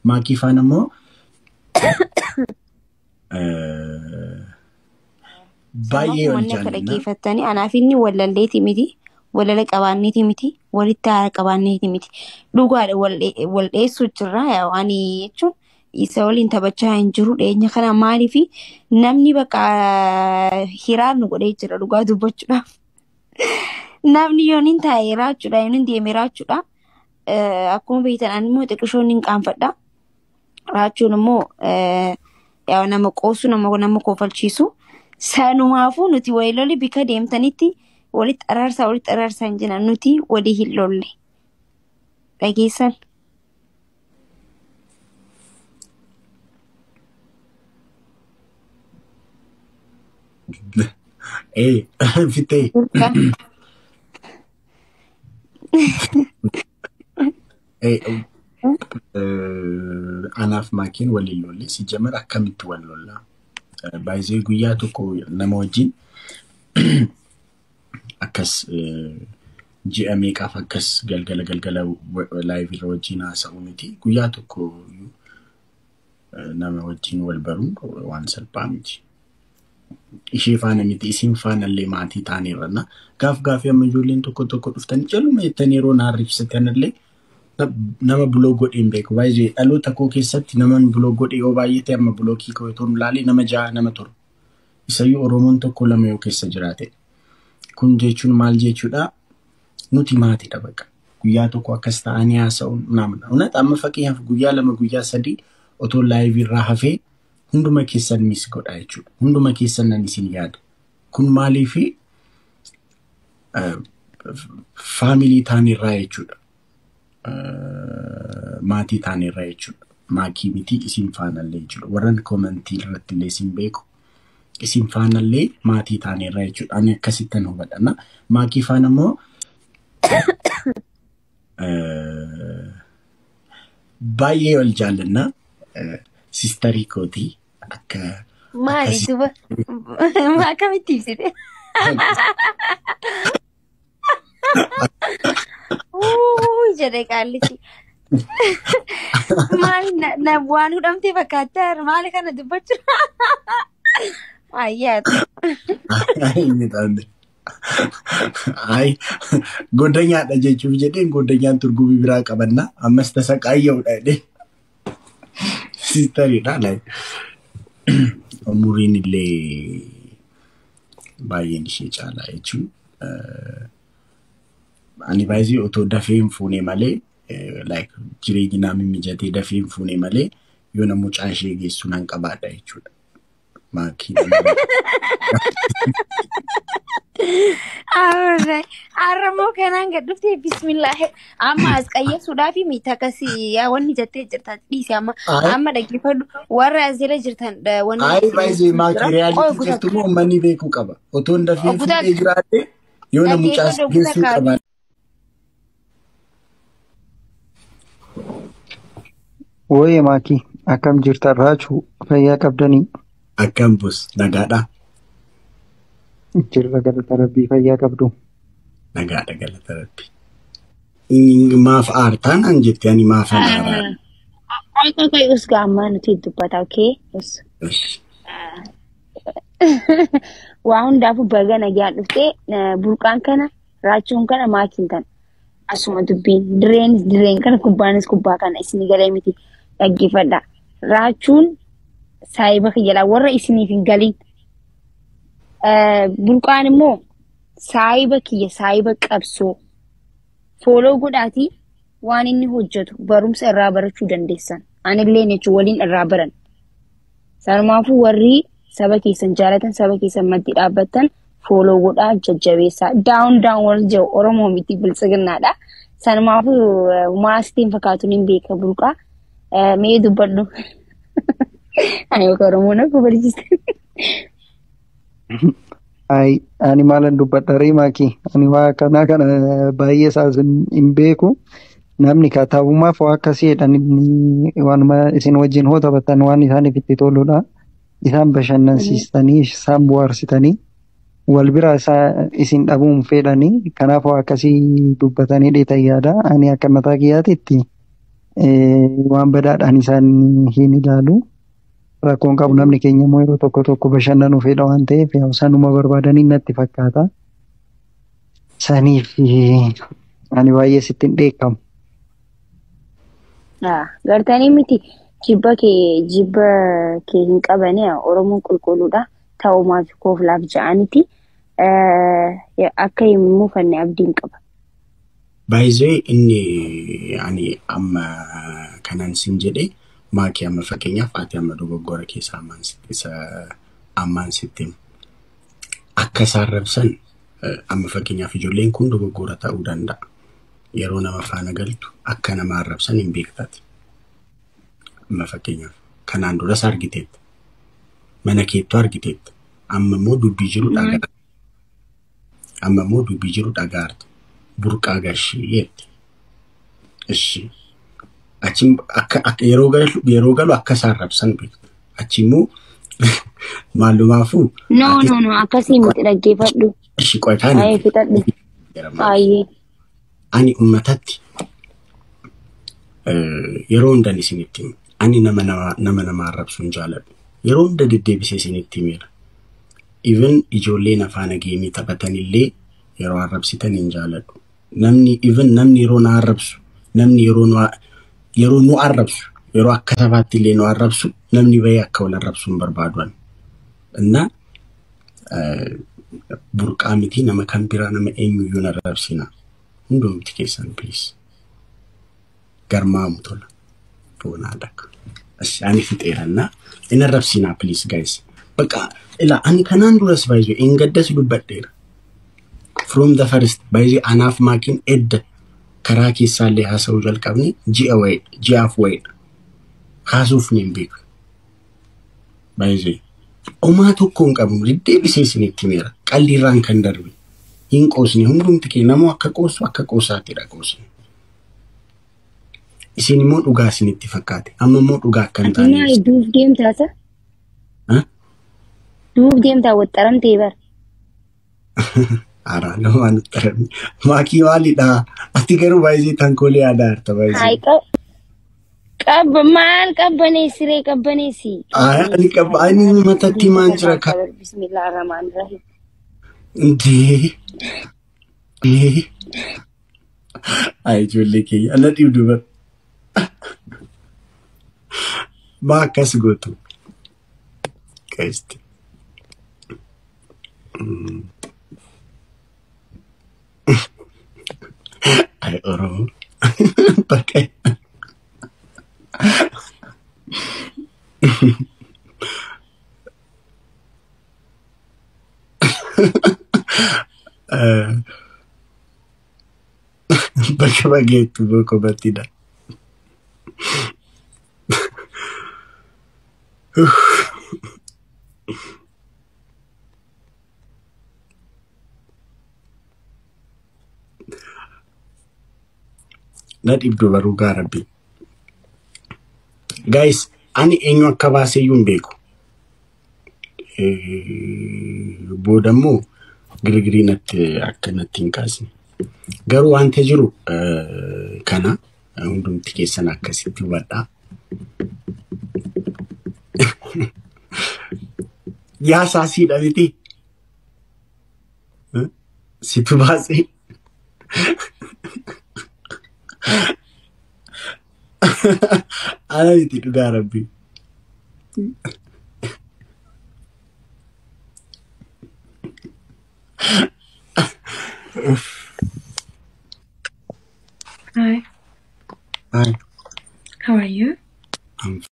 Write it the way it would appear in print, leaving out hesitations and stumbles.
Maakii faana immoo baay'ee wal Wanni akka jaallanna. Dhaggeeffattanii anaaf inni wallalleeti miti. Walala qabaanneeti miti. Walitti haara qabaanneeti miti. Dhugaadha wal dheessuu jirra. Ani jechuun isa waliin taphachaa hin jiru dhiyeenya kana maaliifi namni bakka hiraan nu godhee jira dhugaa dubbachuudhaaf. Namni yoon hin taa'e raachuudha yoon hin deeme raachuudha. Akkuma beektan ani immoo xiqqishoon hin qaanfadha. Raachuun immoo nama qoosu nama kofalchiisu. Sanumaafuu nuti walii lolli bika deemtanitti walitti araarsaa hin jiran nuti walii hin lolle. Dhageessan. Fitee. Anaaf maakiin waliin lolle si jamar akkamitti wal lollaa? Baay'ee guyyaa tokko nama wajjin akkas ji'a meeqaaf akkas galgala galgala live irra wajjin haasa'u miti. Guyyaa tokko nama wajjin wal baruun waan salphaa miti. Ishee faana miti isin faanallee maatii taaneerra. Gaaf gaafii amma ijoolleen tokko tokko dhuftanii jaluma jettanii yeroo na arriibsitanillee nama buloo godhee hin beeku. Baay'ee dhaloota koo keessatti naman buloo godhee yoo baay'ate amma bulookii koo otoo hin ilaalee nama 6 nama 7. Isayyuu Oromoon tokko lama yoo keessa jiraate. Kun jechuun maal jechuudha? Nuti maatiidha bakka. Guyyaa tokko akkas ta'anii haasa'uun namna. Unat amma fakkeenyaaf guyyaa 2 guyyaa 3 otoo live irraa hafee hunduma keessan mis godha jechuudha. Hunduma keessan nan isin yaada. Kun maaliifi faamilii taanirraa jechuudha. Maatii taanirraa jechuudha. Maakii miti isin faanallee jechuudha. Warran koomentii irratti illee isin beeku. Isin faanallee maatii taanirraa jechuudha. Ani akkasittan hubadha. Maakii faana immoo baay'ee wal jaallanna. Sistarii kootii akka Maali duba akkamitti ibsite? Jedhe qaallichi. Maali na waan hudhamtee fakkaattaa maali kana dubbachuu? Ayyaatu. Ay, goddanyaadha jechuuf jedheen goddanyaan turgumii biraa qabanna. Ammas tasa qaayya'uudha jedhee. Sistariidha. Umuriin illee baay'een ishee caalaa jechuun. Ani baay'ee otoo dafee hin fuune malee like jireenyi naa mimijatee dafee hin fuune malee yoo na mucaa ishee geessu nan qabaadha jechuudha. Maakii. Har'a kanaan gad dhuftee bismillah amma as qayyeessuudhaaf miti akkasii wanni jettee jirta dhiisi amma amma dhaggeeffadhu warra as jala jirtan wanni. Ayi baay'ee maakii reyaalitii jirtu immoo uummanni beekuu qaba. Otoo hin dafee fuudhee jiraate yoo na mucaa geessuu qabaadha. Wayye maakii akkam jirta raachuu fayyaa qabdanii? Akkam bus nagaadhaa? Jirra galata rabbii fayyaa qabdu. Nagaadha galata rabbii. Maaf aartaan an jettee ani maaf aaraa? Qoy qoy qoy usgaa ammaa nuti dubbata okay? Waa hundaafuu baga nagaan dhuftee burqaan kana raachuun kana maakiin kana asuma dubbiin dirreenis dirreen kana kubbaanis kubbaa kana isin galee miti dhaggeeffadha. Raachuun saayiba kiyya warra isiniif hin galin. Burqaan immoo saayiba kiyya saayiba qabsoo fooloo godhaatii waan inni hojjetu barumsa irraa barachuu dandeessan. Anillee jechuun waliin irraa baran. Sanumaafuu warri saba keessan jaalatan saba keessan maddii dhaabbattan fooloo godhaa jajjabeessaa. Daawun daawun warri jiru Oromoo miti biltsiginnaadha. Sanumaafuu maastiin fakkaatuun hin beeka burqaa. Mee dubbadhu. Ani yookaan Oromoon akka barsiiste. Ai, ani maalan dubbadha ree maakii. Ani waa akkanaa kana baay'ee isaas hin beeku. Namni katabumaaf waa akkasii jedhan waanuma isin wajjin hoo taphatan waan isaaniif itti toludha. Isaan bashannansiistanii, isaan bohaarsitanii, wal bira isin dhabuun fedhanii kanaaf waa akkasii dubbatanii dheetan yaada. Ani akka mataa kiyyaatitti Waan badaadhaan isaan hin ilaalu. Rakkoon qabu namni keenya immoo yeroo tokko tokko bashannanuu fedha waan ta'eef yaa sanuma barbaadanii natti fakkaata. Saniif ani baay'ee sitti hin dheekkamu. Gartanii miti jibba kee hin qabane Oromoon qulqulluudha. Ta'umaaf kooflaaf ja'aniti akka hin mufanne abdiin qaba. Baay'ee inni ani amma kanan sin jedhe maakii amma fakkeenyaaf ati amma dogoggora keessa ammaan sitti himu. Akka isaan rabsan amma fakkeenyaaf ijoolleen kun dogoggora ta'uu danda'a. Yeroo nama faana galtu akka nama arrabsan hin beektaati. Amma fakkeenyaaf kanaan duras argiteetta. Mana keettuu argiteetta. Amma immoo dubbii jiru dhagaa. Amma immoo dubbii jiru dhagaarta. Burqaa gashii jette. Ishi. Achi akka yeroo galu akka isaan rabsan beekta. Achi immoo maalumaafuu. No no no akkasii miti dhaggeeffadhu. Ishi qotaan. Ayi fixadhu. Ayi. Ani uummatatti yeroo hundan isinitti himu. Ani nama nama arrabsu hin jaaladhu. Yeroo hunda deddeebisee isinitti himeera. Even ijoolleen afaan geemii taphatanillee yeroo arrabsitan hin jaaladhu. Namni even namni yeroo na arrabsu, namni yeroo nu arrabsu, yeroo akka sabaatti illee nu arrabsu, namni bahee akka wal arrabsu hin barbaadu. Innaa burqaa miti nama kan biraa nama eenyuyyuu na arrabsina. Hundumti keessan please. Garmaamu tola. Boonaadha. Ani fixeerannaa. Hin arrabsinaa please guys. Bakka ilaa ani kanaan duras baay'ee hin gaddas dubbadheera. From the first baay'ee anaaf maakiin edda karaa keessaallee haasa'uu jalqabne ji'a wayii ji'aaf wayiidha. Haasuuf ni hin beeku. Baay'ee omaa tokko hin qabnu deddeebisee isinitti himeera. Qalliirraan kan darbe. Hin qoosne hundumti kee namoo akka qoosu akka qoosaatidha qoosne. Isin immoo dhugaa isinitti fakkaate. Amma immoo dhugaa akka hin taane. Ati maali duuf deemtaa sa? Duuf deemtaa waxxaramtee bara. Haaraa nama waan waxxaramne. Maakii maalidhaa? Ati garuu baay'ee tankoolee aadaa jirta baay'ee. Qabba maal qabbaneessi ree qabbaneessi. Ani qabba ani matatti maan jira ka. Bismillah rahmaan rahim. Indee. Ay ijoollee keenya ala dhibdu bara. Maa akkas gootu? Qeesti. Ay Oromoo. Bakka. Bakka bageettu boko battidha. Na dhibdu baruu gaarabbi. Guys, ani eenyu akka baaseyyuu hin beeku. Booda immoo girgirii natti akka natti hin kaasne. Garuu wanta jiru kana hundumti keessan akkasitti hubadhaa. Yaa saasiidha miti. Situ baasee. Ana miti dhugaa rabbi. Hi. Hi. How are you? I'm